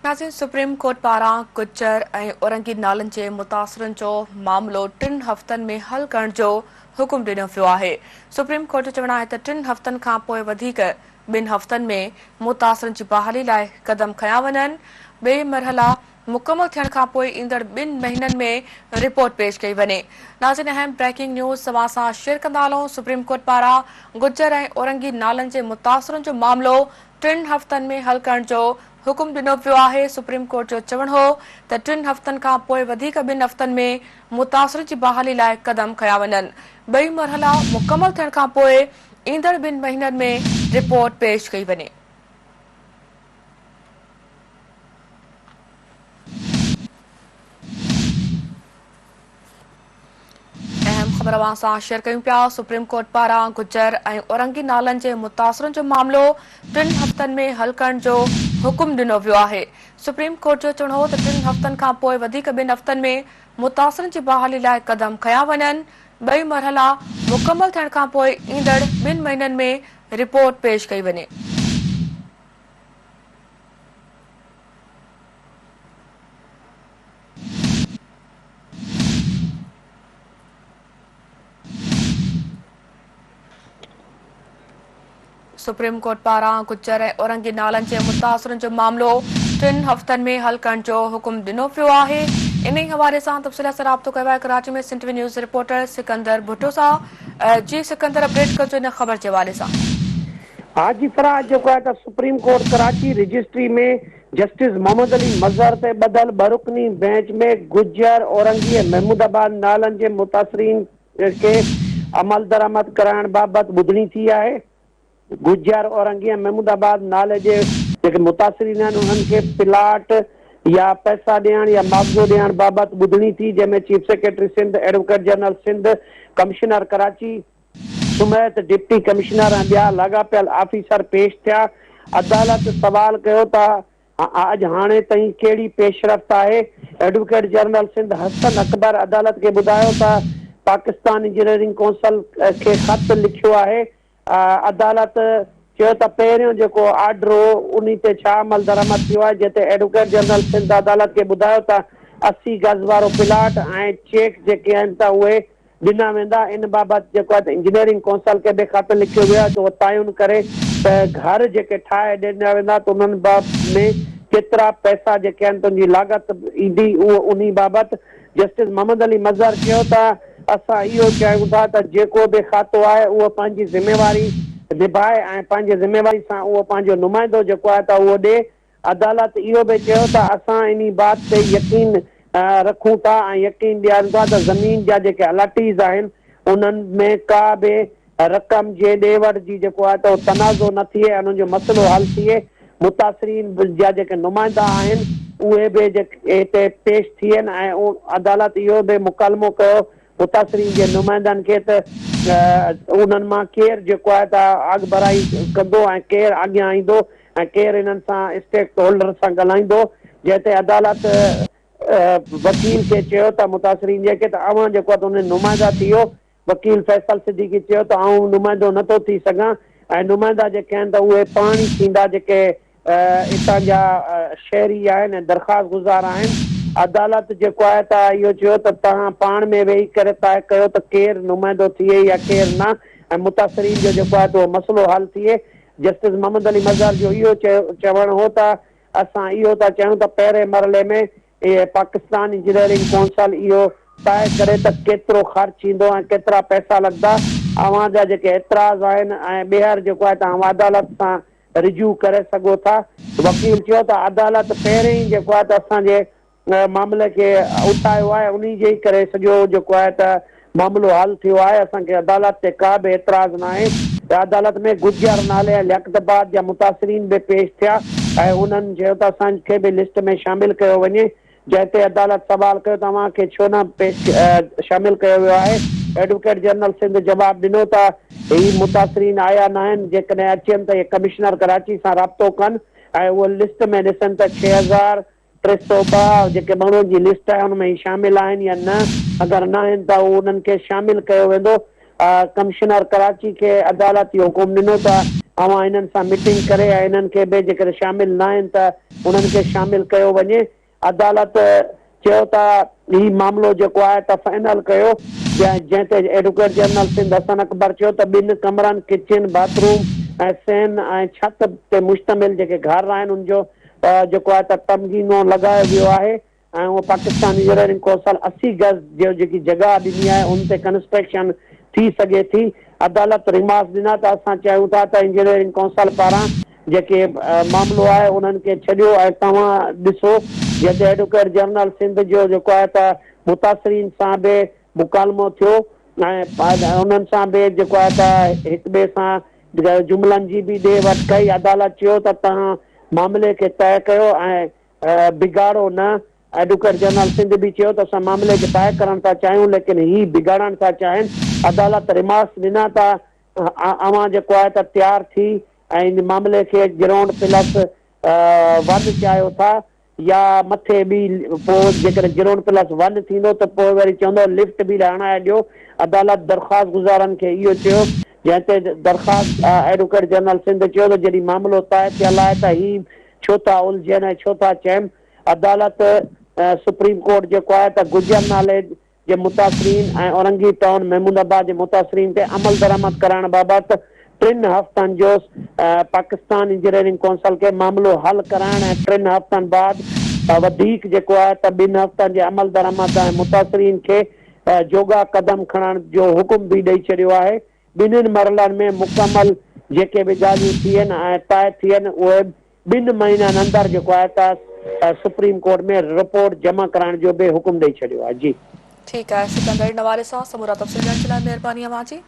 ناظرين supreme court پاران گجر ۽ اورنگي نالن جي متاثرن جو معاملو ٽن هفتن ۾ حل ڪرڻ جو حڪم ڏنو ويو آهي. سپريم ڪورٽ جو چوڻ آهي ته ٽن هفتن کان پوء وڌيڪ ٻن هفتن ۾ متاثرن جي بحالي لاء قدم کنيا وڃن، ٻئي مرحلا مڪمل ٿيڻ کان پوء ايندڙ ٻن مهينن ۾ رپورٽ پيش ڪئي وڃي. ناظرين اهم بريڪنگ نيوز توهان سان شيئر ڪندا هلون سپريم ڪورٽ پاران گجر ۽ اورنگي نالن جي متاثرن جو معاملو ٽن هفتن ۾ حل ڪرڻ جو حڪم ڏنو ويو آهي، سپريم ڪورٽ جو چوڻ هو ته ٽن هفتن کان پوء وڌيڪ ٻن هفتن ۾ متاثرن جي بحالي لاء قدم کنيا وڃن، ٻئي مرحلا مڪمل ٿيڻ کان پوء ايندڙ ٻن مهينن ۾ رپورٽ پيش ڪئي وڃي. اهم خبر اوهان سان شيئر ڪيون پيا، سپريم ڪورٽ پاران گجر ۽ اورنگي نالن جي متاثرن جو معاملو ٽن هفتن ۾ حل ڪرڻ جو حڪم ڏنو ويو آهي. سپريم ڪورٽ جو چوڻ هو ته ٽن هفتن کان پوء وڌيڪ ٻن هفتن ۾ متاثرن جي بحالي لاء قدم کنيا وڃن، ٻئي مرحلا مڪمل ٿيڻ کان پوء ايندڙ ٻن مهينن ۾ رپورٽ پيش ڪئي وڃي. سپريم ڪورٽ پاران گجر ۽ اورنگي نالن جي متاثرن جو معاملو ٽن هفتن ۾ حل ڪرڻ جو حڪم ڏنو ويو آهي. انهي حوالي سان تفصيل سان رابطو ڪيو آهي Karachi ۾ Sindh T V news reporter Sikandar Bhutto سان جي سڪندر اپڊيٽ ڪجو ان خبر جي حوالي سان. حاجي فراز جيڪو آهي ته supreme court Karachi registry ۾ justice Muhammad Ali Mazhar تي ٻڌل ٻه رڪني بئنچ ۾ گجر، اورنگي ۽ محمود آباد نالن جي متاثرين کي عملدرآمد ڪرائڻ بابت ٻڌڻي ٿي آهي. گجر، اورنگي ۽ محمود آباد نالي جي جيڪي متاثرين آهن انهن کي پلاٽ يا پئسا ڏيڻ يا معاوضو ڏيڻ بابت ٻڌڻي ٿي جنهن ۾ chief secretary Sindh, advocate general Sindh, commissioner Karachi, سميت ڊپٽي ڪمشنر ۽ ٻيا لاڳاپيل آفيسر پيش ٿيا، عدالت سوال ڪيو ته اڄ هاڻي تائين ڪهڙي پيش رفت آهي؟ ايڊووڪيٽ جنرل سنڌ حسن اڪبر عدالت کي ٻڌايو ته پاڪستان انجنيئرنگ ڪونسل کي خط لکيو آهي، عدالت چيو ته پهريون جيڪو آرڊر هو انهي تي ڇا عملدرآمد ٿيو آهي، جنهن تي ايڊووڪيٽ جنرل سنڌ عدالت کي ٻڌايو ته 80 گز وارو پلاٽ ۽ چيڪ جيڪي آهن ته اهي ڏنا ويندا، ان بابت جيڪو آهي ته انجنيئرنگ ڪونسل کي به خط لکيو ويو آهي ته اهو تعين ڪري ته گهر جيڪي ٺاهي ڏنا ويندا ته انهن ۾ ڪيترا پئسا جيڪي آهن ته ان جي لاڳت ايندي اهو انهي بابت جسٽس محمد علي مظهر چيو ته اسان اهو چاهيون ٿا ته جيڪو به کاتو آهي اهو پنهنجي ذميواري نڀائي ۽ پنهنجي ذميواري سان اهو پنهنجو نمائندو جيڪو آهي ته اهو ڏي عدالت اهو به چيو ته اسان انهي بات تي يقين رکون ٿا ۽ يقين ڏياريون ٿا ته زمين جا جيڪي الاٽيز آهن انهن ۾ ڪا به رقم جي ڏي وٺ جي جيڪو آهي ته اهو تنازعو نه ٿئي ۽ انهن جو مسئلو حل ٿئي، متاثرين جا جيڪي نمائندا آهن اهي به هتي پيش ٿين ۽ عدالت اهو به مڪالمو ڪيو متاثرين جي نمائندن کي ته انهن مان ڪير جيڪو آهي ته اڳڀرائي ڪندو ۽ ڪير اڳيان ايندو ۽ ڪير انهن سان اسٽيڪ هولڊر سان ڳالهائيندو جنهن تي عدالت وڪيل کي چيو ته متاثرين جي کي ته اوهان جيڪو آهي ته انهن نمائندا ٿيو وڪيل فيصل صديقي چيو ته آئون نمائندو نه ٿو ٿي سگهان ۽ نمائندا جيڪي آهن ته اهي پاڻ ئي ٿيندا جيڪي اتان جا شهري آهن ۽ درخواست گذار آهن. عدالت جيڪو آهي ته اهو چيو ته توهان پاڻ ۾ ويهي ڪري طئي ڪيو ته ڪير نمائندو ٿئي يا ڪير نه ۽ متاثرين جو جيڪو آهي ته اهو مسئلو حل ٿئي. جسٽس محمد علي مظهر جو اهو چوڻ هو ته اسان اهو ٿا چاهيون ته پهرين مرحلي ۾ پاڪستان انجنيئرنگ ڪونسل اهو طئي ڪري ته ڪيترو خرچ ايندو ۽ ڪيترا پئسا لڳندا. اوهان جا جيڪي اعتراض آهن ۽ ٻيهر جيڪو آهي ته اوهان عدالت سان رجوع ڪري سگهو ٿا. وڪيل چيو ته عدالت پهرين ئي جيڪو آهي ته اسان جي معاملي کي اٿايو آهي انهي جي ئي ڪري سڄو جيڪو آهي ته معاملو حل ٿيو آهي اسان کي عدالت تي ڪا به اعتراض ناهي. عدالت ۾ گجر نالي ۽ لياقت آباد جا متاثرين به پيش ٿيا ۽ انهن چيو ته اسان کي به لسٽ ۾ شامل ڪيو وڃي. جنهن تي عدالت سوال ڪيو ته اوهان کي ڇو نه پيش شامل ڪيو ويو آهي؟ ايڊووڪيٽ جنرل سنڌ جواب ڏنو ته هي متاثرين آيا ناهن، جيڪڏهن اچين ته اهي ڪمشنر ڪراچي سان رابطو ڪن ۽ اهو لسٽ ۾ ڏسن ته 6302 جيڪي ماڻهن جي لسٽ آهي ان ۾ هي شامل آهن يا نه، اگر ناهن ته اهو انهن کي شامل ڪيو ويندو. ڪمشنر ڪراچي کي عدالت اهو حڪم ڏنو ته اوهان انهن سان ميٽنگ ڪري ۽ انهن کي به جيڪڏهن شامل ناهن ته انهن کي شامل ڪيو وڃي. عدالت چيو ته هي معاملو جيڪو آهي ته فائنل ڪيو جنهن تي ايڊووڪيٽ جنرل سنڌ حسن اڪبر چيو ته ٻن ڪمرن، ڪچن، باٿ روم ۽ صحن ۽ ڇت تي مشتمل جيڪي گهر آهن ان جو جيڪو آهي ته تمغينو لڳايو ويو آهي ۽ اهو پاڪستان انجنيئرنگ ڪونسل 80 گز جو جيڪي جڳهه ڏني آهي ان تي ڪنسٽرڪشن ٿي سگهي ٿي. عدالت ريمارڪس ڏنا ته اسان چاهيون ٿا ته انجنيئرنگ ڪونسل پاران جيڪي معاملو آهي انهن کي ڇڏيو ۽ توهان ڏسو جنهن تي ايڊووڪيٽ جنرل سنڌ جو جيڪو آهي ته متاثرين سان به مڪالمو ٿيو ۽ انهن سان به جيڪو آهي ته هڪ ٻئي سان جملن جي به ڏي وٺ ڪئي. عدالت چيو ته توهان معاملي کي طئي ڪيو ۽ بگاڙو نه، ايڊووڪيٽ جنرل سنڌ به چيو ته اسان معاملي کي طئي ڪرڻ ٿا چاهيون ليڪن هي بگاڙڻ ٿا چاهين، عدالت ريمارڪس ڏنا ته اوهان جيڪو آهي ته تيار ٿي ۽ ان معاملي کي گرائونڊ پلس ون چاهيو ٿا يا مٿي به پوء جيڪڏهن گرائونڊ پلس ون ٿيندو ته پوء وري چوندو لفٽ به هڻائي ڏيو، عدالت درخواست گذارن کي اهو چيو جنهن تي درخواست ايڊووڪيٽ جنرل سنڌ چيو ته جڏهن معاملو طئي ٿيل آهي ته هي ڇو ٿا الجهن ۽ ڇو ٿا چيم عدالت سپريم ڪورٽ جيڪو آهي ته گجر نالي جي متاثرين ۽ اورنگي ٽائون محمود آباد جي متاثرين تي عملدرآمد ڪرائڻ بابت ٽن هفتن جو پاڪستان انجنيئرنگ ڪونسل کي معاملو حل ڪرائڻ ۽ ٽن هفتن بعد وڌيڪ جيڪو آهي ته ٻن هفتن جي عملدرآمد ۽ متاثرين کي جوڳا قدم کڻڻ جو حڪم به ڏئي ڇڏيو آهي. ٻنهين مرحلن ۾ مڪمل جيڪي به ڳالهيون ٿين ۽ طئي ٿين اهي ٻن مهينن اندر جيڪو آهي ته سپريم ڪورٽ ۾ رپورٽ جمع ڪرائڻ جو به حڪم ڏئي ڇڏيو آهي. جي. ٺيڪ آهي سڪندر ان حوالي سان سمورا تفصيل ڏيڻ جي لاء مهرباني اوهان جي.